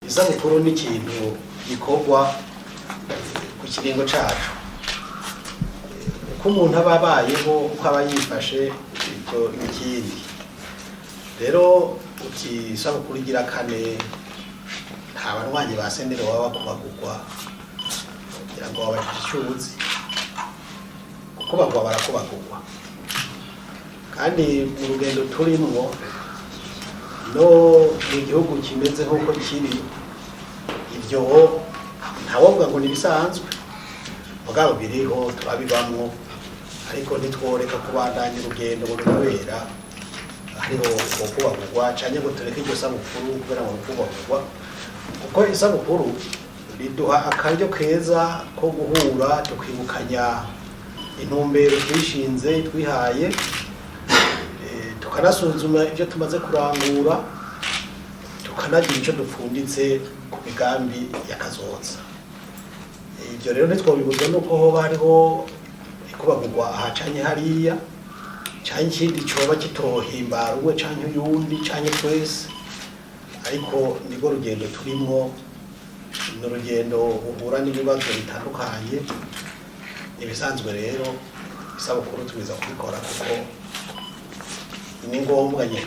Isabukuru ni ikintu gikorwa ku kiringo cacu, uko umuntu aba abayeho, uko aba yifashe, ibyo n'ikindi. Rero uti isabukuru igira kane, nta banywanyi ba CNL baba bakubagurwa, kugira ngo babajije icuzi gukubagwa, barakubagurwa. Kandi mu rugendo turimwo no mu gihugu kimeze nk'uko kiri, ibyo ntawovuga ngo ni ibisanzwe, mugabo biriho, turabibamwo, ariko ntitworeka kubandanya urugendo ngo kubera hariho ukubagurwa canke ngo tureke iryo sabukuru kubera ngo ukubagurwa, kuko isabukuru riduha akaryo keza ko guhura, tukibukanya intumbero twishinze, twihaye, tukanasuzuma ibyo tumaze kurangura, tukanagira icyo dupfunditse ku migambi y'akazoza. Ibyo rero ntitwabibuzwa nuko hoba hariho ikubagurwa aha canke hariya, canke ikindi coba kitohimbara umwe canke uyundi canke twese, ariko nirwo rugendo turimwo, ni urugendo uhura n'ibibazo bitandukanye. Ibisanzwe rero isabukuru twiza kubikora kuko ni ngombwa nyine.